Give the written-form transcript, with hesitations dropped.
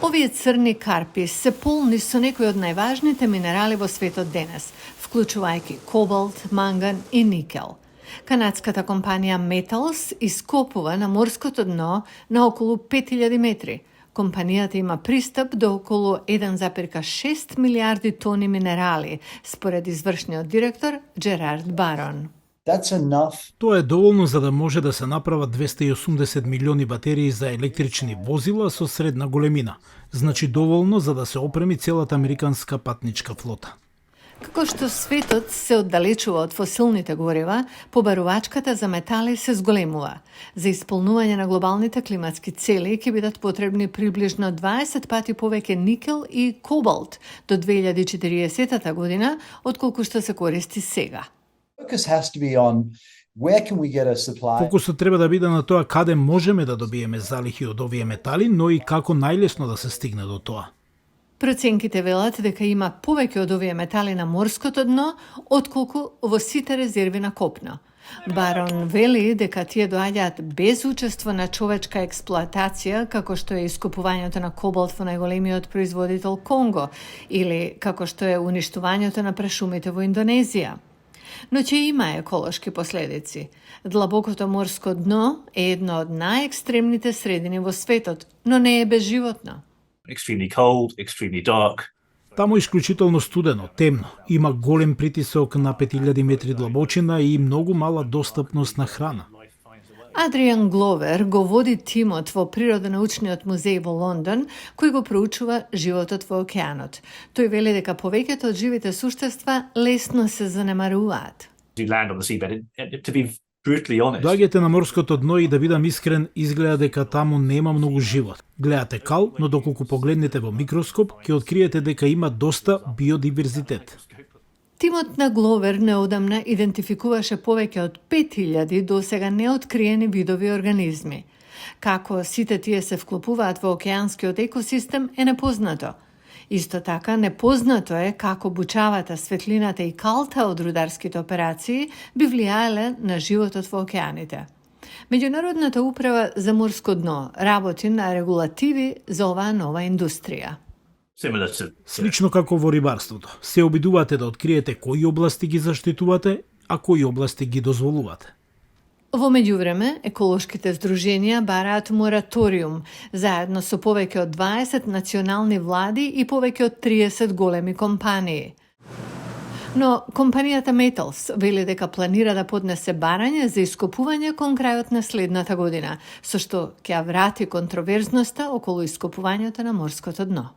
Овие црни карпи се полни со некои од најважните минерали во светот денес, вклучувајќи кобалт, манган и никел. Канадската компанија Metals ископува на морското дно на околу 5000 метри. Компанијата има пристап до околу 1,6 милиарди тони минерали, според извршниот директор Джерард Барон. Тоа е доволно за да може да се направат 280 милиони батерии за електрични возила со средна големина. Значи доволно за да се опреми целата американска патничка флота. Како што светот се оддалечува од фосилните горива, побарувачката за метали се зголемува. За исполнување на глобалните климатски цели ќе бидат потребни приближно 20 пати повеќе никел и кобалт до 2040 година, отколку што се користи сега. Фокусот треба да биде на тоа каде можеме да добиеме залихи од овие метали, но и како најлесно да се стигне до тоа. Проценките велат дека има повеќе од овие метали на морското дно, отколку во сите резерви на копно. Барон вели дека тие доаѓаат без учество на човечка експлоатација, како што е ископувањето на кобалт во најголемиот производител Конго, или како што е уништувањето на прашумите во Индонезија. Но ќе има еколошки последици. Длабокото морско дно е едно од најекстремните средини во светот, но не е безживотно. Extremely cold, extremely dark. Таму е исклучително студено, темно, има голем притисок на 5000 метри длабочина и многу мала достапност на храна. Адриан Гловер го води тимот во Природонаучниот музеј во Лондон, кој го проучува животот во океанот. Тој вели дека повеќето од живите суштества лесно се занемаруваат. Доаѓате на морското дно и да бидам искрен, изгледа дека таму нема многу живот. Гледате кал, но доколку погледнете во микроскоп, ќе откриете дека има доста биодиверзитет. Тимот на Гловер неодамна идентификуваше повеќе од 5000 досега неоткриени видови организми. Како сите тие се вклопуваат во океанскиот екосистем е непознато. Исто така, непознато е како бучавата, светлината и калта од рударските операции би влијаеле на животот во океаните. Меѓународната управа за морско дно работи на регулативи за оваа нова индустрија. Слично како во рибарството, се обидувате да откриете кои области ги заштитувате, а кои области ги дозволувате. Во меѓувреме, еколошките здруженија бараат мораториум, заедно со повеќе од 20 национални влади и повеќе од 30 големи компании. Но компанијата Metals вели дека планира да поднесе барање за ископување кон крајот на следната година, со што ќе врати контроверзноста околу ископувањето на морското дно.